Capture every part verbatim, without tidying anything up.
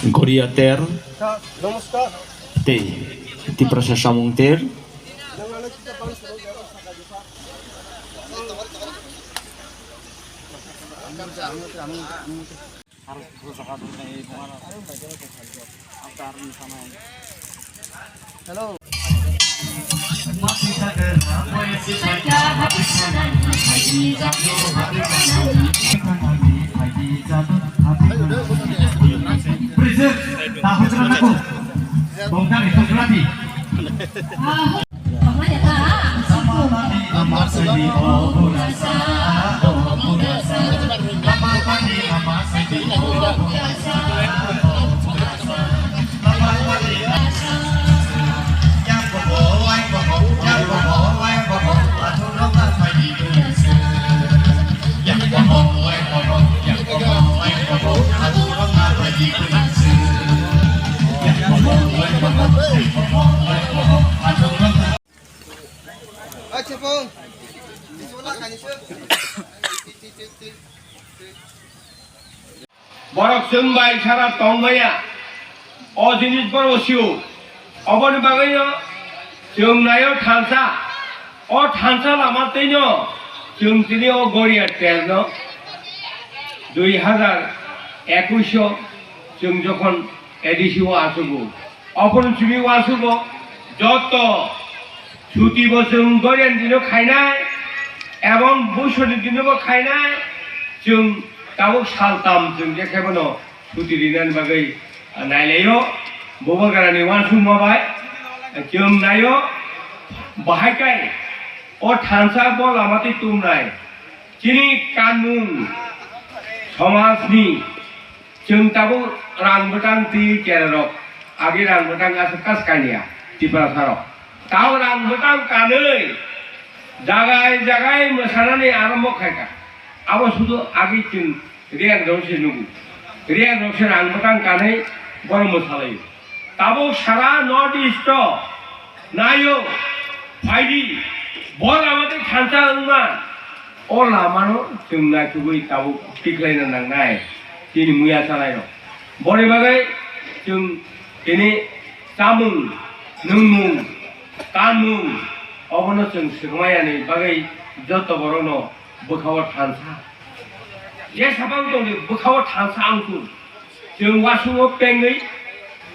Goria ter tei Tiprasa samung ter. Borok chwng bai sara tong maya, o jinis borok sio. Oboni bagwino chwng naio thansa, o thansa lama twino chwng tini o Goria terno dui hazar ekush o chwng jokhon A D C o achugo, ophuru chini uansukgo joto chuti bo chwng Goriani dino khainai ebong Bushoni dino bo khainai. Chwng tabuk saltam chwng je khe bono chuti rinani bagwi nailaio. Bubagrani uansukma bai chwng naio, bahai kai o thansa bo lama twi tumnai chini kanmung somajni. Chwng tabuk rang bwtang twi chera rok, agi rang bwtang aswk kas kanya Tiprasa rok. Tao rang bwtang kanwi jagai jagai mwsanani arombo khaikha. Abo sudu agi chwng Reang rok se nugo. Reang rok se rang bwtang kanwi bono mwsalaio. Tabuk sara North East o naio, phaidi, bo lama tei thansa wngma, o lamano chwng naithogwi tabuk tikhlaina nangnai chini muya chanairok. Boni bagwi chwng tini chamung, nwngmung, kanmung, obono chwng swkmayani bagwi joto borokno bwkha-o thansa. Je sabang tongdi bwkha-o thansa ang tong. Chwng wasungo pengwi,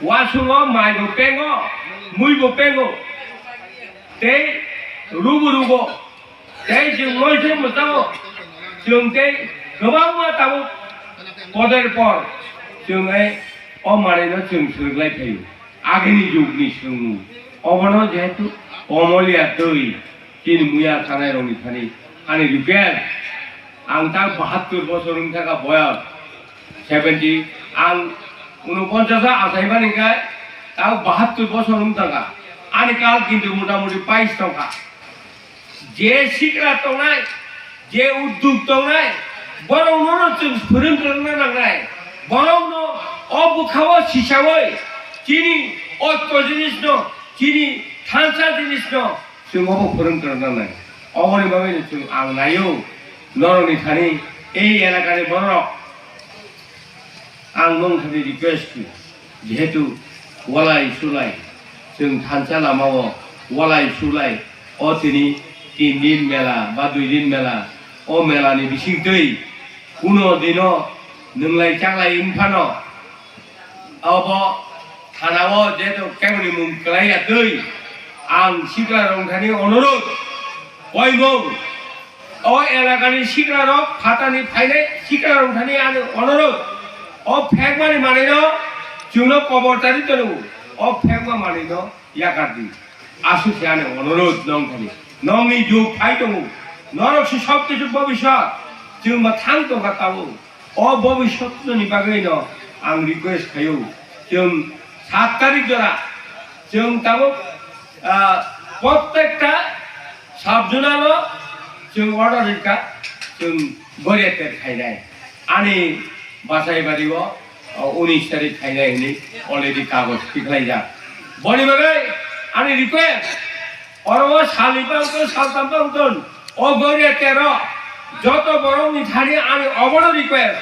wasungo maibo pengo, muibo pengo, tei rubo rubo, tei chwng moise mwchao, chwng tei kwbangma tabuk poder por chwng ei o manwino chwng swrwklai phaio. Agini jugni swngmung, obono jehetu omoliya twi, chini muya chanairokni thani ani request. Ang ta bahattur bosor wng thaka boyos, seventy, ang unoponchas o achaimani khe ta bahattur bosor wng thaka. Ani kal kintu motamuti bais tongkha. Je sikla tongnai, je udduk tongnai, borokno chwng phwrwng kwrwngna nangnai. Borokno o bwkhao sisaui chini oikko jinisno, chini thansa jinisno chwng obo phwrwng kwrwngna nai. Oboni bagwino chwng ang naio, norokni thani ei elakani borok. Ang nwng thani request khlai, jehetu walai sulai, chwng thansa lamao walai sulai, o tini tin din mela ba dui din mela, o melani bisingtwi kuno dino nwnglai chaklai wng phano, obo thanao jehetu keboni mung kwlai ya twi, ang sikla rok thani onurodh, koimung, o elakani siklarok phatani phainai siklarok thani ani onurodh, o phekmani manwino chwngno kobor tari tono, o phekma manwino yakar di. Aswk se ani onurodh nong thani. Nongni jug phai tongo. Norok se sob kisu bobiswt chwng ba thang tongkha tabuk. O bobiswtni bagwino ang request khaio, chwng sat tarik jora chwng tabuk, ah, prottekta sub-zonal o chwng order rikha, chwng Goriater khainai. Ani Basaibari o, o, unis tarik khainai hwnwi already kagoj tikhlaijak. Boni bagwi ani request, oro o salni bangton, saltam bangton, o Goriater o joto borokni thani ani obono request.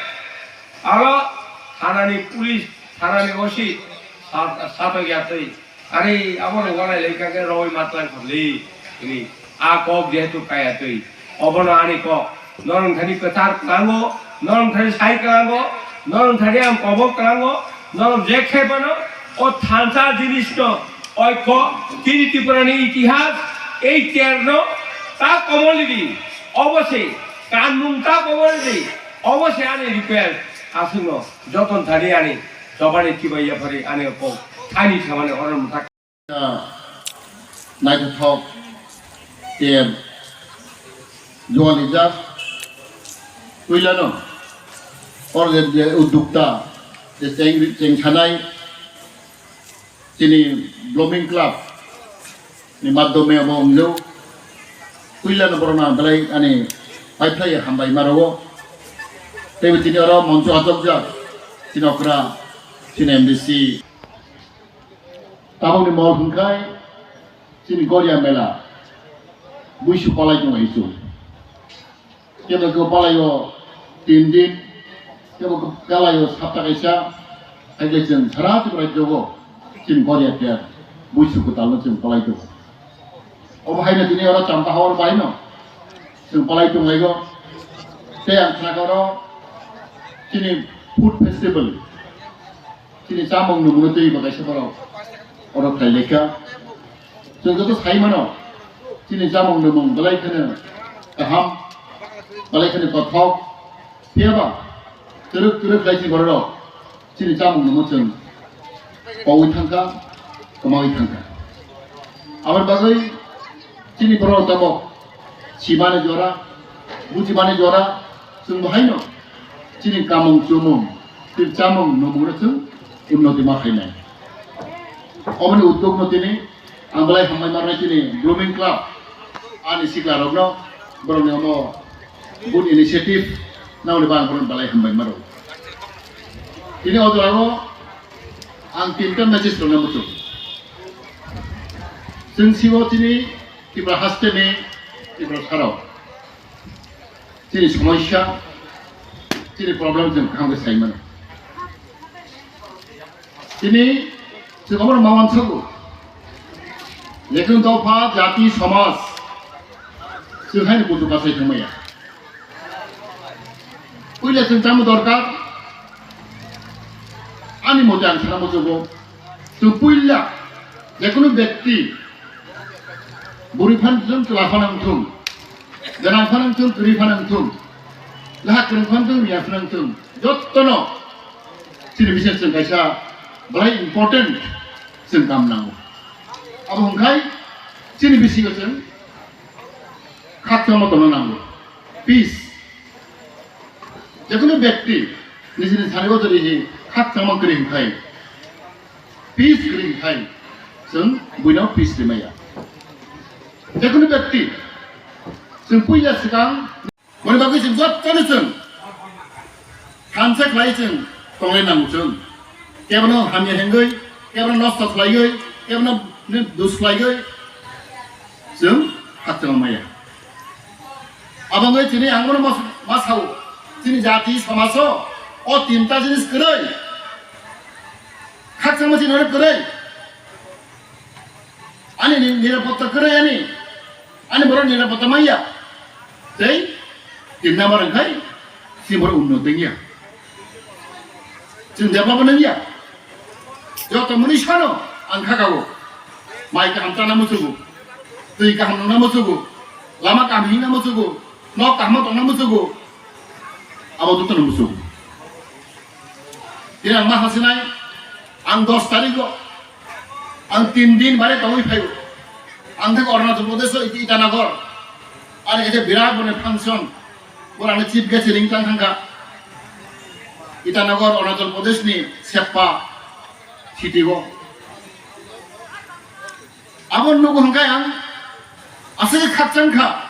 Aro thanani police Thanani osi sat-, satok yatwi. Ani abono walai lai kake roi matlang khorli. Ini a kok jehetu kaya twi. Obono ani kok. Norong thani kwthar klango, norong thani sai klango, norong thani ang kobok klango, norong jekhe bono o thansa jinisno oiko tini Tripurani itihas ei terno ta komolidi obo se kanmung ta komolidi obo se ani request aswkno joton thani ani jobani kibai yaphari ani kok thani samani oro mwthak. Naithothok ter jualijak puilano oro je, je uddukta je cheng, cheng sanai chini Blooming Club ni madhyome obo wngjak puilano borokno ang belai ani paiphlai hambai ma rwo teibo chini oro moncho achukjak chini okra chini M D C. Tabukni mol hwnkhai chini Goria mela buisu palai tonglaisio. Kebo kebo palaio tin din, kebo kebo palaio sapta kaisa, hai khe chwng sara Tripura rajyogo chini Goria ter buisu kwtalno chwng palai tongo. Obo haino tini oro Champa Hawar baino chwng palai tonglaigo. Tei ang khnakha oro chini food festival. Chini chamung nwmungno twi bo kaisa borok oro khlai lekha. Chwng joto sai mano, chini chamung nwmung belai kheno kaham, belai kheno kothok. Phiya ba twrwk twrwk khlai chini bororok chini chamung nwmung chwng kowi thangkha, kwmawi thangkha. Aboni bagwi chini borok tabok simani jora, bujimani jora, chwng bo haino chini kamung chumung, chini chamung nwmungno chwng unnoti ma khainai. Oboni uddogno tini ang belai hambai ma rwnai chini Blooming Club ani siklarokno, borokni omo good initiative nangni bagwi ang borokno belai hambai ma rwo. Tini o jorao ang tinta message rwna muchung. Chwng sibo chini Tripura haste ni Tripura sarao chini somosya, chini problem chwng kaham khe sai mano. Chini chwng obono ma uansukgo, jekunu dopha, jati, somaj chwng haino buju kasai thangmaya. Puila chwng tamo dorkar, ani mote ang sana muchungo, chwng puila jekunu bekti, bwrwi phano chwng chwla phano wngthung, gwnang phano wngthung, kwrwi phano wngthung, lahak kwrwng phano wngthung, miya phano wngthung, jottono chini bising chwng kaisa belai important chwng kam nango. Abo hwnkhai chini bisingo chwng khakchangma tongna nango. Peace. Jekunu bekti nijini sarigo jodi hi khakchangma kwrwi hwnkhai, peace kwrwi hwnkhai, chwng buino peace rimaya. Jekunu bekti chwng puila swkang Boni bagwi chwng jotono chwng thansa khlai chwng tonglai nango chwng. Kebono hamya hengwi, kebono nosto khlaiwi, kebono dus khlaiwi chwng khakchangma maya. Abangwi chini ang bono mas-, masao, chini jati somajo o tinta jinis kwrwi. Khakchangma chini oro kwrwi. Ani ni-, nirapotta kwrwi ani. Ani borok nirapotta manya. Tei tin number wngkhai si borok unnoti wngya. Chwng develop wngya. Joto mwnwi sano ang khakao. Mai kaham chana muchugo. Twi kaham nungna muchugo. Lama kaham hingna muchugo. Nok kaham tongna muchugo. Abo jotono muchugo. Tini ang ma hasinai, ang dos tarikgo, ang tin din bare tongwi phaio. Ang thang Arunachal Pradesh o Iti-, Itanagar. Ani kaisa birat boni function. Bor ani chief guest ring tang thangkha. Itanagar, Arunachal Pradesh ni Seppa city o. Abo nugo hwnkhai ang aswk khakchang kha.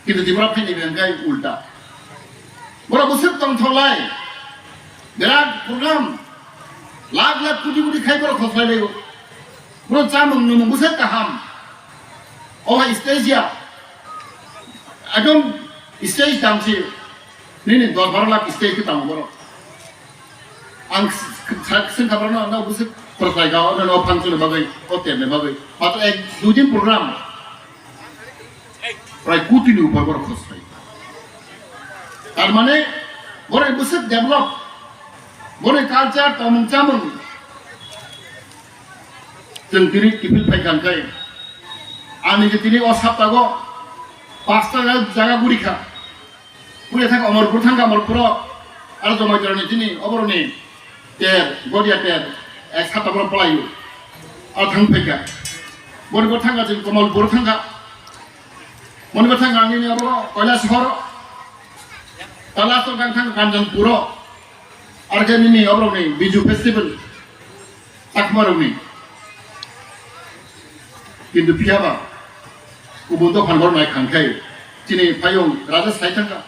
Kintu Tripura phaini hwnkhai ulta. Borok bwswk tongthoklai. Birat program. Lakh lakh koti koti khai borok khoslai laio. Borok chamung nwmung bwswk kaham. O hai stage ya. Ekdom stage tamsi. Nini dos baro lakh stage khe tamo borok. Ang sengkha borok no, no bwswk khoroknai ga, o no phang chwlwi bagwi, o terne bagwi. Matro ek dui din program. Prai kutini upor borok khosnai. Tar mane, borok bwswk develop. Borok culture, tongmung chamung. Chwng tini kiphil phai kha khe. Ani je tini o saptago, pasta jaga guri kha. Puri thang Omorpur thang Omorpuro, aro Jomai Torani tini oboroni ter, Godia ter, ek sata borok palaio. Aro thang phaikha. Boni bo thangkha chwng Komolpur thangkha. Boni bo thangkha nini abo Kailasahar. Kailasahar kang thang Kanchanpuro. Aro khe nini oboroni Biju Festival. Chakmarokni. Kintu phiyaba kubun dophan borok nai khan khai chini payung raja sai thangkha.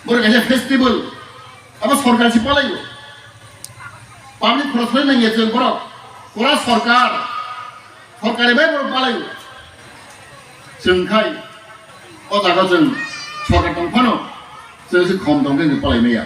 Borok kaisa festival abo sorkar si palaio. Public khoroksa nangya chwng borok pura sorkar, sorkar bai borok palaio. Chwng khai o jaga chwng sorkar tong phano chwng se khom tong khe palai maya.